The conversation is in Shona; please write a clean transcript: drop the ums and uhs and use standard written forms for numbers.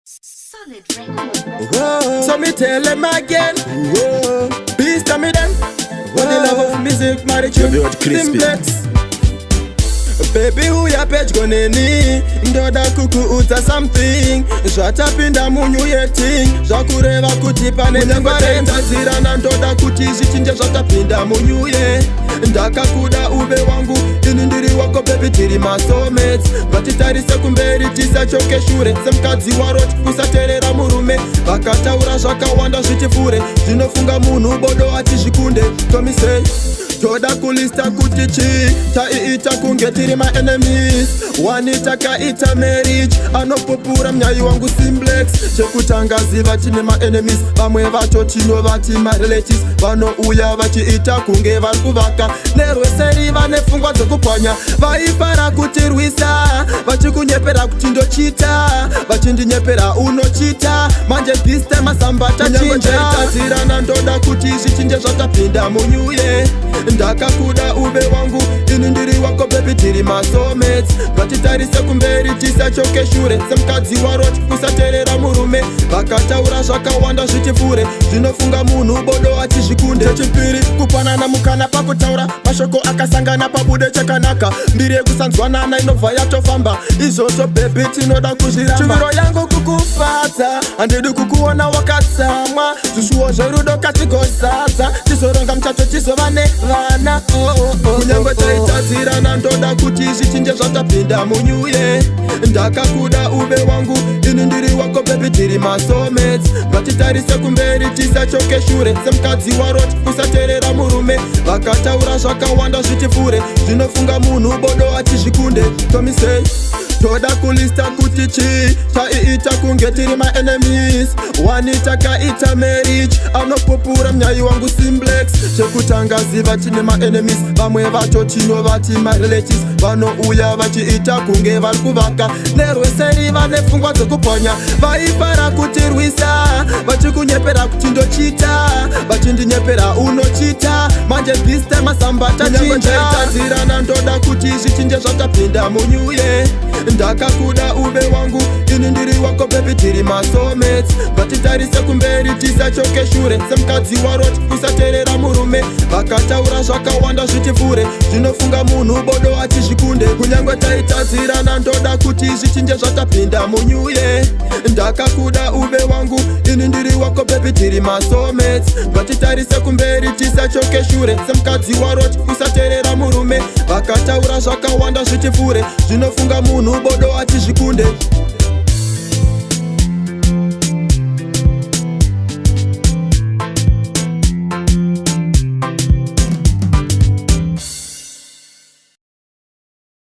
Solid record. So me tell them again. Whoa. Please tell me them. What the love of music, marriage, Your word crispy. Simplex. Baby uya pedyo neni, ndoda kukuudza something. Zvatapinda mu new year thing, zvakureva kuti pane difference. Ndoda kuti zvichinje zvatapinda mu new year. Ndakakuda uve wangu, ini ndiri wako baby, tiri masoulmates. Ngatitarise kumberi, tisachoke shure. Semukadzi waRot, usaterera murume. Vakataura zvakawanda zvichipfure, zvinofunga munhu bodo achizvikunde. Tomisei toda kulista kuti chii taiita kunge tiri maenemies. Wani takaita marriage, anopupura munyai wangu Simplex. Chekutanga, ziva tine maenemies, vamwe vacho tinovati marelatives. Vanouya vachiita kunge vari kuvaka, nerweseri vane pfungwa dzekupwanya. Vaifara kutirwisa, vachikunyepera kuti ndochita, vachindinyepera unochita. Manje this time asamba tachinja. Ndoda kuti zvichinje zvatapinda mu new year. Ndakakuda uve wangu, ini ndiri wako baby, tiri masoulmates. Ngatitarise kumberi, tisachoke shure. Semukadzi waRot, usaterera murume. Vakataura zvakawanda zvichipfure, zvinofunga munhu bodo achizvikunde. Chechipiri, kupanana mukana pakutaura, mashoko akasangana pabude chakanaka. Mbiri yekusanzwanana inobva yatofamba. Izvozvo baby tinoda kuzviramba. Shuviro yangu kukufadza, handidi kukuona wakatsamwa. Zvishuwo zverudo katigozadza, tizoronga muchato, tizova nevana. Oh. Kunyange taitadzirana, ndoda kuti zvichinje zvatapinda mu new year. Ndakakuda uve wangu, ini ndiri wako baby, tiri masoulmates. Ngatitarise kumberi, tisachoke shure. Semukadzi waRot, usaterera murume. Vakataura zvakawanda zvichipfure, zvinofunga munhu bodo achizvikunde. Tomisei toda kulista kuti chii taiita kunge tiri maenemies. Wani takaita marriage, anopupura munyai wangu Simplex. Chekutanga, ziva tine maenemies, vamwe vacho tinovati marelatives. Vanouya vachiita kunge vari kuvaka, nerweseri vane pfungwa dzekupwanya. Vaifara kutirwisa, vachikunyepera kuti ndochita, vachindinyepera unochita. Manje this time asamba tachinja. Ndoda kuti zvichinje zvatapinda mu new year. Ndakakuda uve wangu, ini ndiri wako baby, tiri masoulmates. Ngatitarise kumberi, tisachoke shure. Semukadzi waRot, usaterera murume. Vakataura zvakawanda zvichipfure, zvinofunga munhu bodo achizvikunde. Kunyange taitadzirana, ndoda kuti zvichinje zvatapinda mu new year. Ndakakuda uve wangu, ini ndiri wako baby, tiri masoulmates. Ngatitarise kumberi, tisachoke shure. Semukadzi waRot, usaterera murume. Vakataura zvakawanda zvichipfure, zvinofunga munhu bodo achizvikunde.